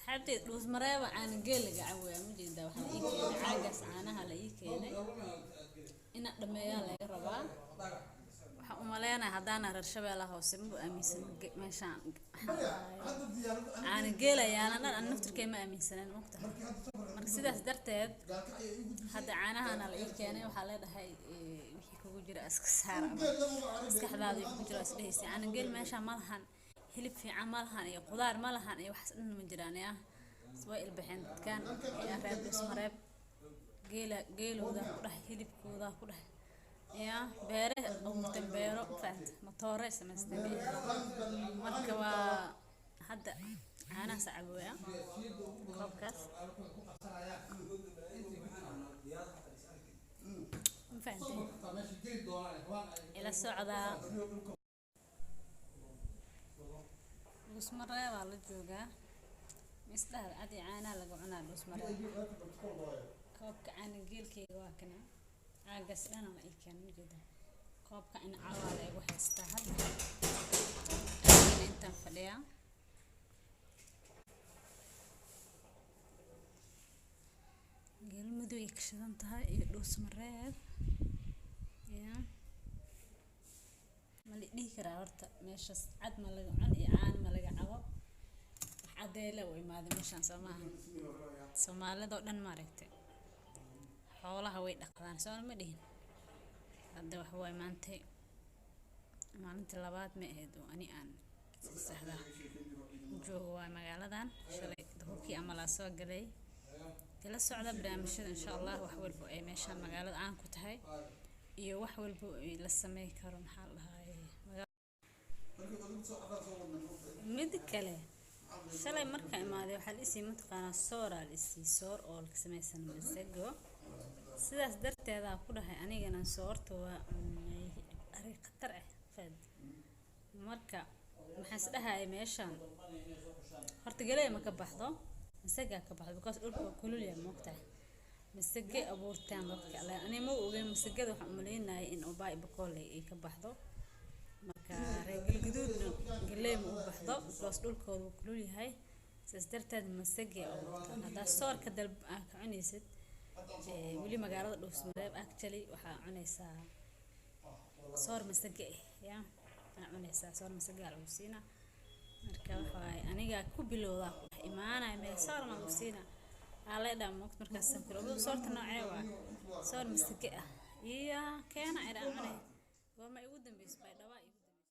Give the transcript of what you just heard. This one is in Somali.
Asxaabteyda, Dhuusmareeba caana geel laga cabayaa. Ma jeedaa? Waxaa la ii keenay caagaas caanaha la ii keenay, ina dhameeyaa laga rabaa. Waxaan u maleynayaa haddaana reer Shabeellaha Hoose maba aaminsan meeshaan caana geela yaalan dhan. An naftirkay ma aaminsanen, mogtahay? Marka sidaas darteed hadda caanahana la ii keenay. Waxaa leedhahay wixii kugu jira iska saar ama maskaxdaada wixii ku jira is dhehaysa. Caana geel meesha ma lahan, hilib fiican ma lahan iyo qudaar ma lahan iyo waxaas dhan ma jiraan. Yaa way ilbaxeen dadkan reer Dhuusmareeb. Geela geelooda ku dheh, hilibkooda ku dheh, yaa beere abuurteen, beero fahant, matooray samaysteen. Marka waa hadda caanahaas cabooya koobkaas, ma fahanteen? Ila socdaa, Dhuusmareebaa la joogaa. Misdhahda cad iyo caanaha laga cunaa Dhuusmareeb. Koobka caana geelkeyga waa kana, caagaas dhana la ii keenay, ma jeedaa? Koobka in cawaa la igu haystaa hadda, anigana intaan fadhiyaa. Galmudug ay ka shidan tahay iyo Dhuusmareeb. Yaa ma la dhihi karaa horta meeshaas cad ma laga cun iyo caano ma laga cabo? Wax cadeele u imaaday meeshaan soo maaha. Soomaalida oo dhan maaragtay xoolaha way dhaqdaan, soo ma dhihin? Hadda wax waay, maantay maalintii labaad ma ahayd oo ani aan si saxda joogo waa magaaladan. Shalay duhurkii ama laa soo galay. Ila socda barnaamijyada insha Allah. Wax walbo ay meeshaan magaalada caan ku tahay iyo wax walbo ay la sameyn karo, maxaa la dhahaye. Mid kale, shalay markaa imaaday waxaa la isii mataqaanaa sooraa la isii, soor oo ka samaysan masago. Sidaas darteedaa ku dhahay anigana soorta waa cunay, arrin khatar ah fad. Marka maxaan is dhahayay meeshaan horta galey ma ka baxdo, masagaa ka baxdo, because dhulka waa kulul yahay, moogtahay? Masage abuurtaan dadka. Ani ma ogeyn masagada, waxaan umaleynayay in Ubay Bakool ay ka baxdo. Marka reer Galgaduudna galey ma u baxdo because dhulkooda wuu kulul yahay. Sidaas darteed masage abuurtaan. Haddaa soorka dalb aa ka cunaysid weli magaalada Dhuusmareeb, actually waxaa cunaysaa soor masage ah. Yaa aa cunaysaa soor masage aa lagu siinaa. Marka waxa waaye aniga ku bilowdaa ku dhex imaanaya meel soor ma lagu siinaa aa leedhaha, moogta? Markaasaan kuri, "Ogow, soorta noocee waa?" "Soor masage ah iyo keena," idhaa, cunay.